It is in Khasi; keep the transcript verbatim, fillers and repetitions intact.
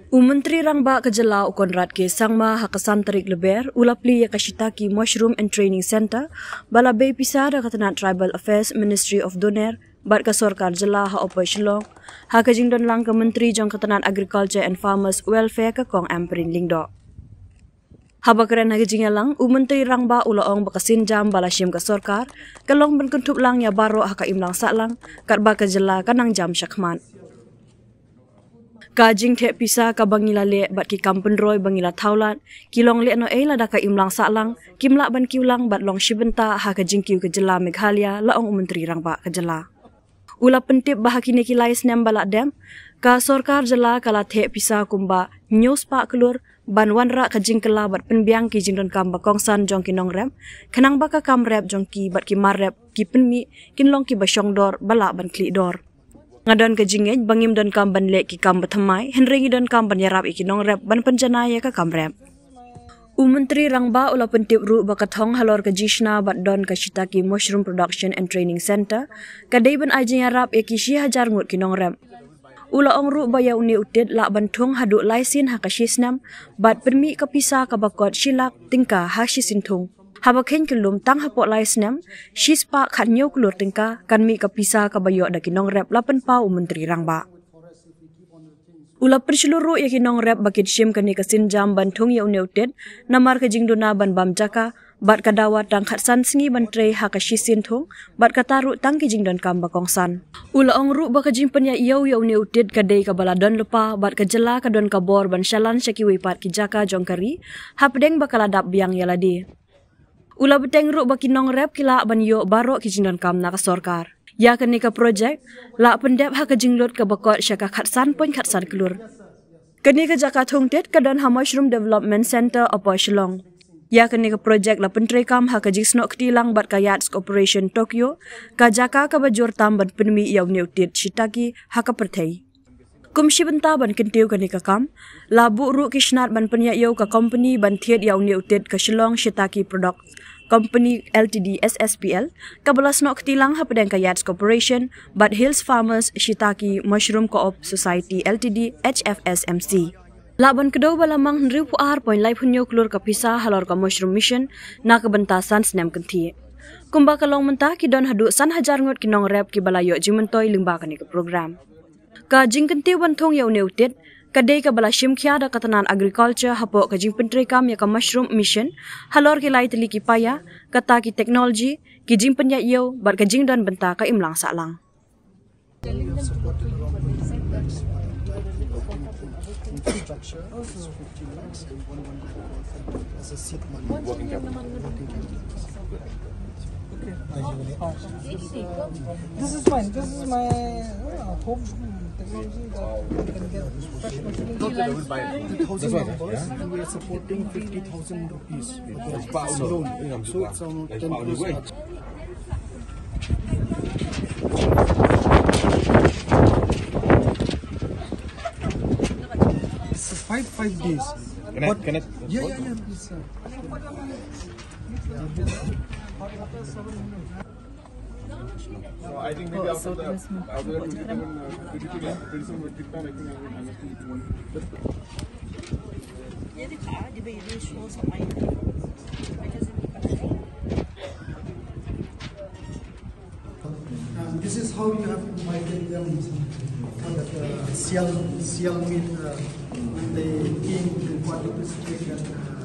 U Myntri Rangbah ka jylla u Conrad K Sangma ha ka san tarik Lber u la plie ïa ka Shiitake Mushroom and Training Centre ba la bei pisa da ka tnad Tribal Affairs, Ministry of Doner bad ka sorkar jylla ha Upper Shillong, ha ka jingdon lang ka Myntri jong ka tnad Agriculture and Farmers Welfare ka Kong Ampareen Lyngdoh. Haba kren ha ka jingïalang, u Myntri Rangbah u la ong ba ka sienjam ba la shim ka sorkar ka long ban kynthup lang ïa baroh ha ka imlang sahlang, katba ka jylla ka nang jam shakhmat. Ka jingtheh pisa kaba ngi la leh bad ki kam pynroi ba ngi la thaw lad ki long lehnohei lada ka imlang sahlang kim lah ban kiew lang bad long shi bynta ha ka jingkiew ka jylla Meghalaya, la ong u Myntri Rangbah ka jylla. U la pyntip ba ha kine ki lai snem ba la dep, ka sorkar jylla ka la theh pisa kumba hynñiew spah klur ban wanrah ka jingkylla bad pynbiang ki jingdonkam ba kongsan jong ki nongrep, khnang ba ka kam rep jong ki bad ki mar rep ki pynmih kin long kiba shongdor ba lah ban khlieh dor. Nga don ka jingngeit ba ngim donkam ban leh ki kam ba thymmai, hynrei ngi donkam ban ïarap ïa ki nongrep ban pynjanai ïa ka kam rep. U Myntri Rangbah u la pyntip ruh ba ka thong halor ka jingshna bad don ka Shiitake Mushroom Production and Training Centre ka dei ban ai jingïarap ïa ki shi hajar ngut ki nongrep. U la ong ruh ba ïa une u tit lah ban thung haduh lai sien ha ka shi snem bad pynmih ka pisa kaba kot shi lak tyngka ha shi sien thung. Haba kheiñ kyllum, tang hapoh lai snem, shi spah khathynñiew klur tyngka kan mih ka pisa kaba ïoh da ki nongrep, la pynpaw u Myntri Rangbah. U la pynshlur ruh ïa ki nongrep ba kin shim kane ka sienjam ban thung ïa une u tit namar ka jingduna ban bam jaka bad ka dawa tang khatsan sngi ban trei ha ka shi sien thung bad kata ruh tang ki jingdonkam ba kongsan. U la ong ruh ba ka jingpynïaid ïew ïa une u tit ka dei kaba la don lypa bad ka jylla ka don ka bor ban shalan sha kiwei pat ki jaka jong ka ri hapdeng ba ka la dap biang ïa lade. U la bteng ruh ba ki nongrep ki lah ban ïoh baroh ki jingdonkam na ka sorkar. Ïa kane ka projek la pyndep ha ka jinglut kaba kot sha ka khatsan point khatsan klur. Kane ka jaka thung tit ka don ha Mushroom Development Centre, Upper Shillong. Ïa kane ka projek la pyntreikam ha ka jingsnoh kti lang bad ka Yates Corporation Tokyo, ka jaka kaba jur tam ban pynmih ïa une u tit shiitake ha ka pyrthei. Kum shi bynta ban kyntiew kane ka kam, la buh ruh ki snat ban pynïaid ïew ka kompani ban thied ïa une u tit, ka Shillong Shiitake Products Company Limited, S S P L, kaba la snoh kti lang hapdeng ka Yates Corporation bad Hills Farmers Shiitake Mushroom Co-op Society Limited, H F S M C. Lah ban kdew ba la mang hynriewphew ar point laiphew hynñiew klur ka pisa halor ka Mushroom Mission na ka bynta san snem kynthih. Kumba ka long mynta, ki don haduh san hajar ngut ki nongrep kiba la ïoh jingmyntoi lyngba kane ka program. Ka jingkyntiew ban thung ïa une u tit ka dei kaba la shim khia da ka tnad Agriculture hapoh ka jingpyntreikam ïa ka Mushroom Mission halor ki lai tylli ki paia, kata ki technology, ki jingpynïaid ïew bad ka jingdon bynta ka imlang sahlang. Infrastructure is fifteen lakhs and one one lakh as a seed money. Working capital. Working capital. Okay. This is fine. This is my uh, home technology that I can get. Two thousand members, and we are supporting fifty thousand rupees for the loan. So it's around ten crores. It's five, five days. Can I, can I? Yeah, yeah, yeah, please, sir. So I think maybe after the, after the twenty-seven, uh, twenty-seven, twenty-seven, I think I will, I will. Uh, this is how you have to migrate them for that uh, Sial, Sial meat uh, when they came to the Pacific and uh,